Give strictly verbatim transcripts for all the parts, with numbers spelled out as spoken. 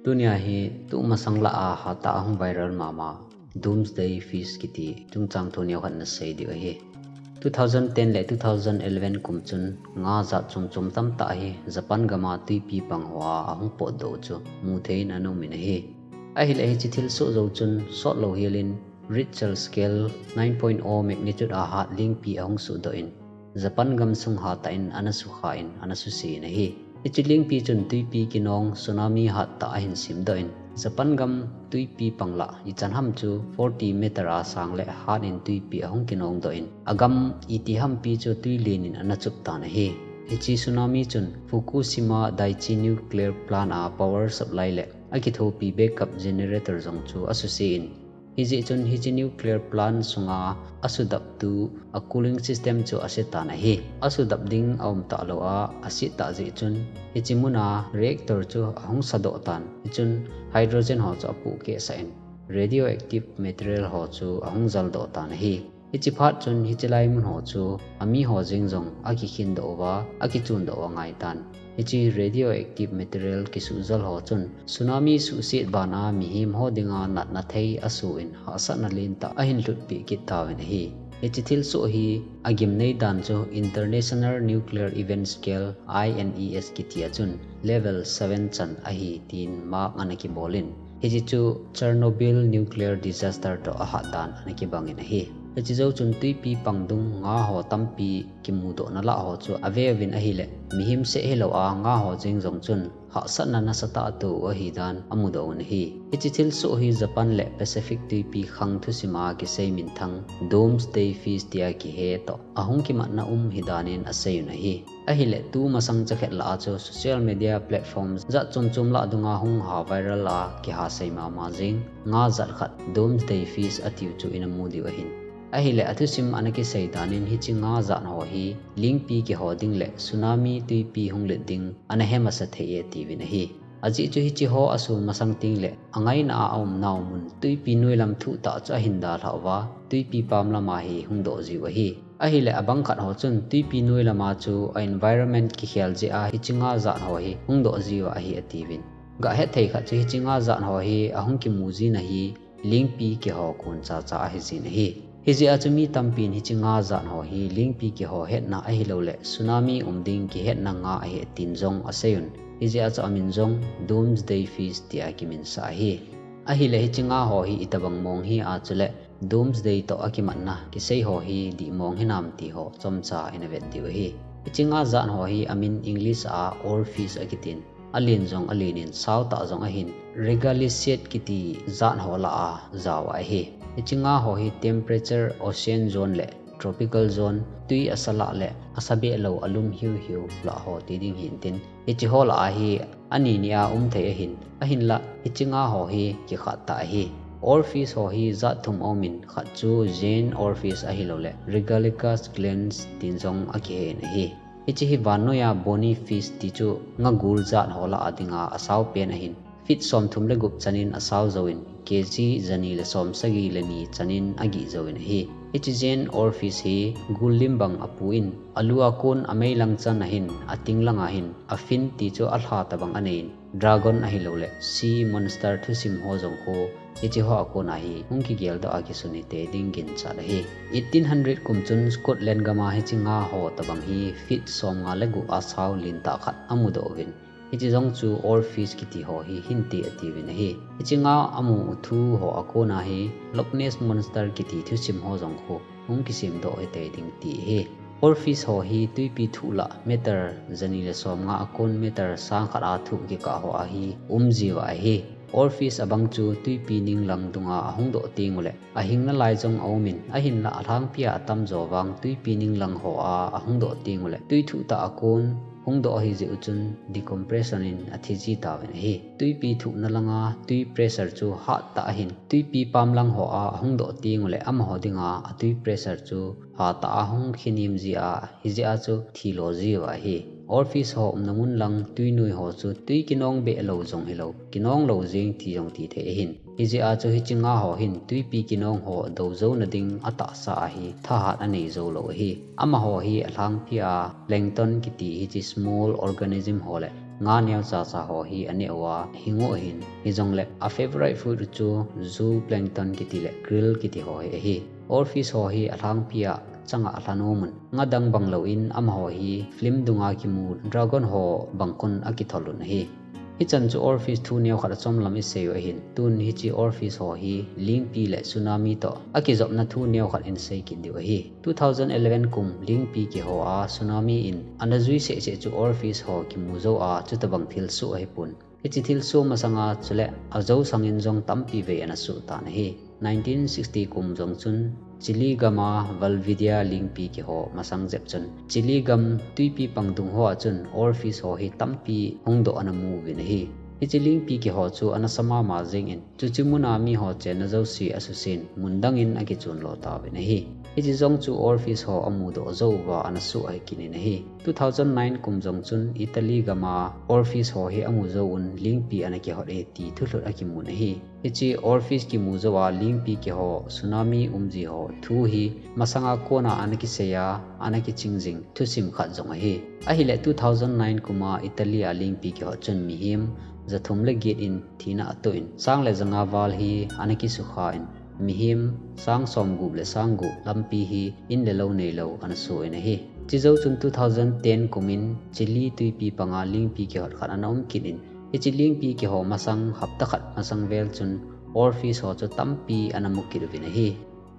Tunia hi tumasang lah a hatah a hung viral mama Doomsday Fish kiti chungchang thu neokhat nasei diu ahi. Two thousand ten le two thousand eleven kum chun nga jat chom chom tamtah hi Japan gam a tuipi pang hoa ahung potdoh chu muthei in ana um in ahi. Ahileh hiche thilsoh jou chun sotlou helin Richter scale nine point oh magnitude a hat lingpi ahung suhdoh in, Japan gamsung hatah in ana sukha in ana suse in ahi. Hiche lingpi chun tuipi kinong tsunami hattah ahin simdoh in, Japan gam tuipi pang lah ichan ham chu forty meter a sang le hat in tuipi ahung kinongdoh in, agam iti hampi chu tui len in ana chup tan ahi. Hiche tsunami chun Fukushima Daiichi nuclear plant a power supply le akithopi backup generator jong chu asuse in, hijeh chun hiche nuclear plant sunga asudaptu a cooling system chu ase tan ahi. Asudap ding aum talou a, ase tah jeh chun hiche muna reactor chu ahung sadoh tan, hichun hydrogen ho chu apohkeh sah in radioactive material ho chu ahung jaldoh tan ahi. Hiche phat chun hiche lai mun ho chu ami ho jeng jong akikhindoh uva, akichundoh uva angaitan. Hiche radioactive material kisuhjal ho chun tsunami suhset bana mihem ho dinga natna thei asoh in hahsatna lentah ahin lhutpeh kit tauvin ahi. Hiche thilsoh hi agimnei dan chu International Nuclear Event Scale, I N E S, kiti a chun level seven chan ahi tin mark ana kibol in, hiche chu Chernobyl nuclear disaster toh ahat dan ana kibang in ahi. Hiche jou chun tuipi pang dung nga ho tampi kimudoh na lah ho chu ave uvin ahileh, mihem seh hilou a nga ho jeng jong chun hahsatna nasatah atoh u ahi dan amudoh un ahi. Hiche thilsoh hi Japan le Pacific tuipi khang thusim a kisei minthang Doomsday Fish tia kihe toh ahung kimatna um hidan in asei un ahi. Ahileh tumasang chakhet lah a chu social media platforms jat chom chom lah dunga hung ha viral a kiha sei mama jeng nga jat khat Doomsday Fish atiu chu ina mu diu ahin. Ahileh athusim ana kisei dan in hiche nga jat ho hi lingpi kiho ding le tsunami tuipi hung let ding ana hemasa thei e tiuvin ahi. Ajeh chu hiche ho aso masang tengleh angaina a aumnau mun tuipi noilam thuhtah chu ahin dalhah uva, tuipi pam lama hi hung doh jiu ahi. Ahileh abang khat ho chun tuipi noilam a chu a environment kikhel jeh a hiche nga jat ho hi hung doh jiu ahi atiuvin. Gah hetthei khat chu hiche nga jat ho hi ahung kimu jina hi lingpi kiho kon chacha ahi jin ahi. Hijeh a chu mi tampin hiche nga jat ho hi lingpi kiho hetna ahilouleh tsunami um ding kihetna nga ahi atin jong asei un. Hijeh a chu amin jong Doomsday Fish tia kiminsah ahi. Ahileh hiche nga ho hi itobang mong hi a chuleh Doomsday toh akimatna kisei ho hi dihmong hinam ti ho chomcha ina vet diu ahi. Hiche nga jat ho hi amin English a oarfish akitin. Alen jong alen in, saotah jong ahin, Regalisae kiti jat ho lah a jao ahi. Hiche nga ho hi temperature ocean zone le tropical zone, tui asa lah le asa behlou alum hiu hiu lah ho ti ding hintin, hiche ho lah a hi ani ni a um thei ahin, ahinlah hiche nga ho hi kikhat tah ahi. Oarfish ho hi jat thum aumin, khat chu Jane oarfish ahilouleh Regalicus glandis tin jong akihen ahi. Hiche hi vannoiya bony fish ti chu nga gul jat ho lah a dinga asao pen ahin, feet somthum le gup chanin asao jouvin, K G jani le somsagi le ni chanin agih jouvin ahi. Hiche Jane oarfish hi gul lim bang apuin, alu a kon ameilang chan ahin, ating langa hin afin ti chu alha tobang aneiyin, dragon ahilouleh sea monster thusim ho jong khu hiche hoa kona hi hung kigeldoh a kisun hitei ding ginchat ahi. Eighteen hundred kum chun Scotland gam a hiche nga ho tobang hi feet somnga le gup a sao lentah khat amudoh uvin, hiche jong chu oarfish kiti ho hi hinte atiuvin ahi. Hiche nga amu u thu hoa kona hi Loch Ness monster kiti thusim ho jong khu hung kisemdoh hitei ding ti ahi. Oarfish ho hi tuipi thuh lah meter jani le somnga a kon meter sangkhat a thuh kikah hoa hi um jiuva ahi. Oarfish abang chu tuipi ninglang dunga ahung doh tenguleh ahing nalai jong aumin, ahinlah alhangpia atamjo vang tuipi ninglang hoa ahung doh tenguleh tui thuhtah a kon hung doh ahijeh u chun decompression in athi ji tauvin ahi. Tuipi thuhna langa tui pressure chu hattah ahin, tuipi pamlang hoa ahung doh tenguleh amaho dinga atui pressure chu hatah a hung khinem jia, hijeh a chu thilo jiuva ahi. Oarfish ho umna mun lang tuinoi ho chu tui kinong behlou jong hilou, kinong lou jeng ti jong tithei ahin. Hijeh a chu hiche nga ho hin tuipi kinong ho dou jouna ding atahsa ahi, thahat anei joulou ahi. Amaho hi alhangpia plankton kiti hiche small organism ho le nga neo chacha ho hi aneh uva hing u ahin. Hijongle a favorite food u chu zooplankton kiti le krill kiti ho hi ahi. Oarfish ho hi alhangpi a changa alhanom un, nga dang bang louvin amaho hi film dunga kimu dragon ho bang khun akithol un ahi. Hichan chu oarfish thu neo khat achom lam isei u ahin, tun hiche oarfish ho hi lingpi le tsunami toh akijopna thu neo khat in sei kit diu ahi. Two thousand eleven kum lingpi kiho a tsunami in ana jui seh seh chu oarfish ho kimu jou a, chutabang thilsoh ahipon. Hiche thilsoh masanga chule ajou sangin jong tampi vei ana soh tan ahi. Nineteen sixty kum jong chun Chile gam a Valdivia lingpi kiho masang jep chun Chile gam tuipi pang dung hoa chun oarfish ho hi tampi hung doh ana mu uvin ahi. Hiche lingpi kiho chu ana sa mama jengin, chuche muna miho chenna jouse asusen, mun dangin akichon lo tauvin ahi. Hiche jong chu oarfish ho amu doh jou uva ana soh ahi kit in ahi. Two thousand nine kum jong chun Italy gam a oarfish ho hi amu jou un lingpi ana kihot e ti thulhut akimun ahi. Hiche oarfish kimu jou a lingpi kiho tsunami um ji ho thu hi masanga kona ana kisei a, ana kiching jing thusim khat jong ahi. Ahile two thousand nine kum a Italy a lingpi kihot chun mihem jathum le get in thina atoh in, sang le janga val hi ana kisukha in, mihem sang somgup le sang gup lampi hi in le lou neilou ana soh in ahi. Chujou chun two thousand ten kum in Chile tuipi panga lingpi kihot khat ana um kit in, hiche lingpi kiho masang hapta khat masang vel chun oarfish ho chu tampi ana mu kit uvin ahi.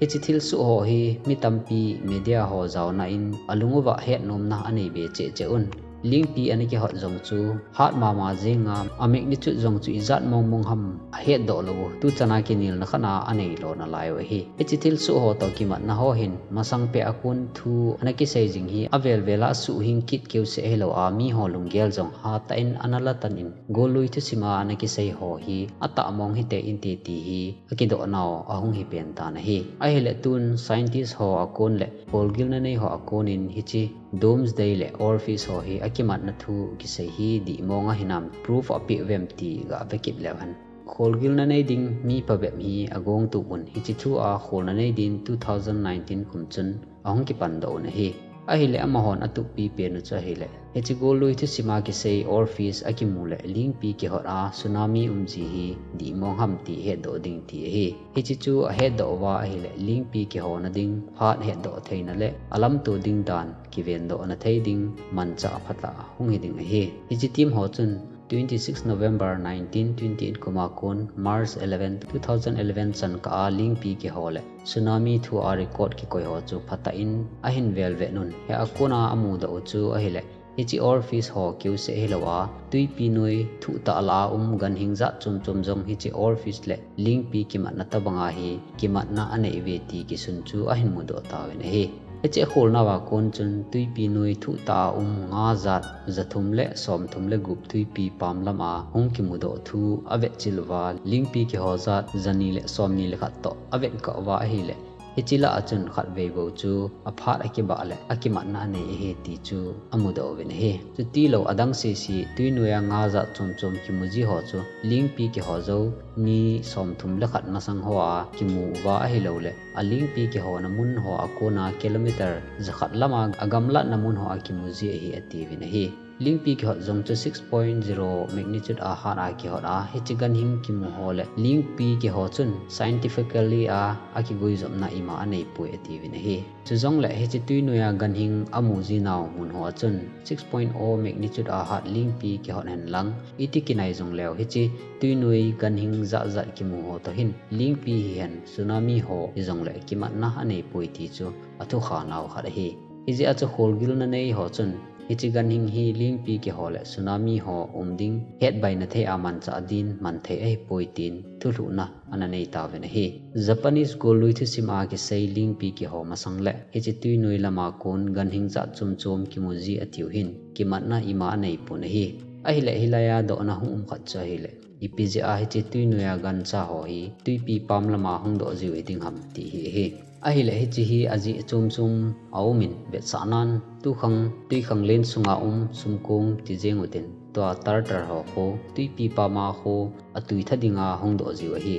Hiche thilsoh ho hi mi tampi media ho jaona in alung uva hetnomna anei be cheh cheh un. Lingpi ana kihot jong chu hat mama jenga, a magnitude jong chu ijat mong mong ham ahetdoh lou u, tuchan a kinelna khat a anei lo nalai u ahi. Hiche thilsoh ho toh kimatna ho hin masang peh a kon thu ana kisei jing hi avel vel a suhhing kit keu seh hilou a, miho lunggel jong hatah in ana la tan in, gollui thusim a ana kisei ho hi atah mong hite inte ti hi akidoh nau ahung hi pen tan ahi. Ahile tun scientist ho a kon le kholgilna nei ho a kon in hiche doomsday le oarfish ho hi akimatna thu kisei hi dihmong a hinam, proof apeh uvem ti gah ve kit leu hen. Kholgilna nei ding mi phabep hi agong tup un hiche thu a kholna nei din two thousand nineteen kum chun ahung kipan doh un ahi. Ahile amahon atup pi pen u chu ahile, hiche gollui thusim a kisei oarfish akimu le lingpi kihot a tsunami um ji hi dihmong ham ti hetdoh ding ti ahi. Hiche chu ahetdoh uva ahile lingpi kihona ding phat hetdoh theina le alamto ding dan kivendoh na thei ding manchah aphatah hung hi ding ahi. Hiche team ho chun twenty six November nineteen twenty eight kum a kon March eleven, two thousand eleven chan kah a lingpi kiho le tsunami thu a record kikoi ho chu phatah in ahin velvet un. Hia kona amudoh u chu ahile, hiche oarfish ho keu seh hilou a, tuipi noi thuhtah lah a um ganhing jat chom chom jong hiche oarfish le lingpi kimatna tobang a hi kimatna anei uve ti kisun chu ahin mudoh tauvin ahi. Hiche akholnau a kon chun tuipi noi thuhtah a um nga jat jathum le somthum le gup tuipi pam lam a hung kimudoh thu avetchil uva, lingpi kiho jat jani le somni le khat toh avetkah uva ahile, hiche lah a chun khatvei bou chu aphat akibah le akimatna anei ahi ti chu amudoh uvin ahi. Chutilou adang sese tuinoiya nga jat chom chom kimu ji ho chu lingpi kiho jou ni somthum le khat masang hoa kimu uva ahilou le, alingpi kihona mun hoa kona kilometer jakhat lama agamlatna mun hoa kimu ji ahi atiuvin ahi. Lingpi kihot jong chu six point zero magnitude a hat a kihot a, hiche ganhing kimu ho le lingpi kiho chun scientifically a akiguijopna ima aneipoi atiuvin ahi. Chujongle hiche tuinoiya ganhing amu jinau mun hoa chun six point zero magnitude a hat lingpi kihot hen lang, iti kinai jongleu hiche tuinoi ganhing jat jat kimu ho toh hin lingpi hihen tsunami ho hijongle kimatna aneipoi ti chu athukha nau khat ahi. Hijeh a chu kholgilna nei ho chun hiche ganhing hi lingpi kiho le tsunami ho um ding hetbaina thei a manchah din manthei ahipoi tin thulhuhna ana neitauvin ahi. Japanese gollui thusim a kisei lingpi kiho masang le hiche tuinoi lama kon ganhing jat chom chom kimu ji atiu hin kimatna ima aneipon ahi. Ahile hilaiya dohna hung um khat chu ahile, ipi jeh a hiche tuinoiya gancha ho hi tuipi pam lama hungdoh jiu hiding ham ti hi ahi. Ahile hiche hi ajeh chom chom aumin, vetsahnan tukhang tuikhanglen sunga um sumkong tijeng utin, tua turtle ho khu tuipi pama khu atui tha dinga hungdoh jiu ahi.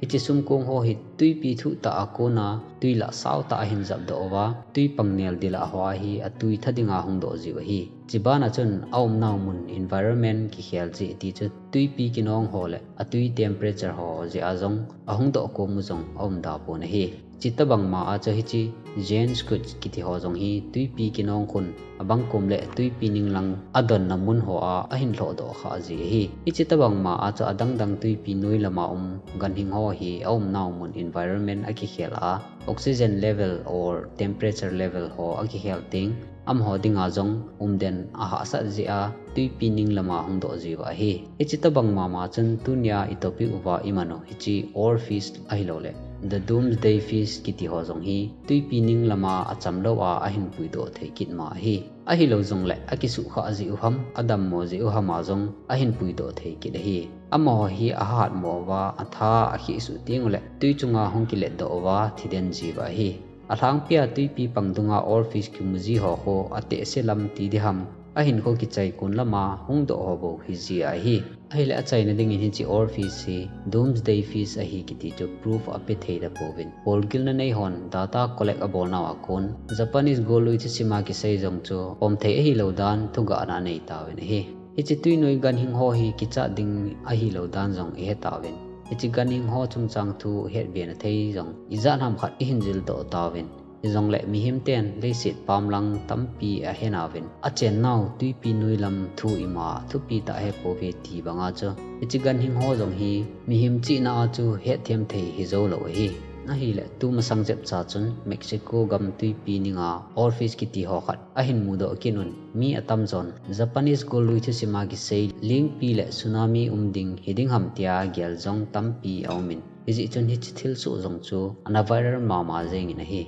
Hiche sumkong ho hi tuipi thuh tah a kona tui lah sao tah a hin japdoh uva, tui pang nel dila hoa hi atui tha dinga hung doh jiu ahi. Chibana chun aumnau mun environment kikhel jeh ti chu tuipi kinong ho le atui temperature ho jeh a jong ahung doh kom u jong aum da pon ahi. Chutobang ma a chu hiche James Cook kiti ho jong hi tuipi kinong khun abang kom le tuipi ninglang adonna mun ho a ahin lhoh doh kha ji ahi. Hiche tobang ma a chu adang dang tuipi noi lama um ganhing ho hi aumnau mun environment akikhel a, oxygen level or temperature level ho akikhel teng amaho dinga jong umden ahahsat jeh a tuipi ning lama hung doh jiu ahi. Hiche tobang mama chun tunia i topic uva iman u hiche oarfish ahilou le the doomsday fish kiti ho jong hi tuipi ning lama achamlou a ahin puidoh thei kit ma ahi. Ahilou jongle akisuhkhah jeh u ham, adammo jeh u ham a jong ahin puidoh thei kit ahi. Amaho hi ahatmo uva atha akhisuh teng ule tui chunga hung kiletdoh uva thiden jiu ahi. Alhangpia tuipi pang dunga oarfish kimu ji ho khu atehse lam ti diham, ahinkho kichai kon lama hung doh ho bou hiji ahi. Ahile achaina dingin hiche oarfish hi doomsday fish ahi kiti chu proof ape thei da pouvin, polgilna nei hon data collect abolnau a kon Japanese gollui thusim a kisei jong chu pomthei ahilou dan thugahna anei tauvin ahi. Hiche tuinoi ganhing ho hi kichat ding ahilou dan jong ihe tauvin, hiche ganhing ho chungchang thu hetbe na thei jong ijat ham khat ihin jildoh tauvin, hijongle mihem ten leiset pamlang tampi ahenauvin, achennau tuipi noi lam thu ima thupi tah ahepouve ti banga chu hiche ganhing ho jong hi mihem chihna a chu hetthem thei hijoulou ahi. Ahile tumasang jepcha chun Mexico gam tuipi ninga oarfish kiti ho khat ahin mudoh kit un, mi atamjon Japanese gollui thusim a kisei lingpi le tsunami um ding hiding ham tia gel jong tampi aumin, hijeh chun hiche thilsoh jong chu ana viral mama jengin ahi.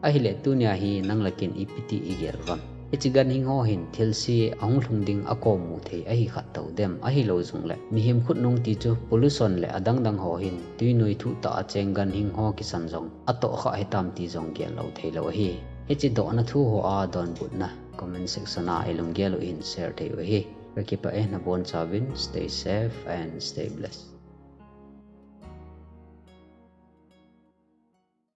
Ahile tunia hi nang le ken ipi ti igel uvem? Hiche ganhing ho hin thilse ahung lhung ding akommu thei ahi khat tou dem, ahilou jongle mihem khutnung ti chu pollution le adang dang ho hin tuinoi thuh tah a cheng ganhing ho kisan jong atohkhah hitam ti jong gellou theilou ahi. Hiche dohna thu ho a donbutna comment section a ilunggel u ihin share thei u ahi. Kakipah e, nabonchauvin stay safe and stay blessed.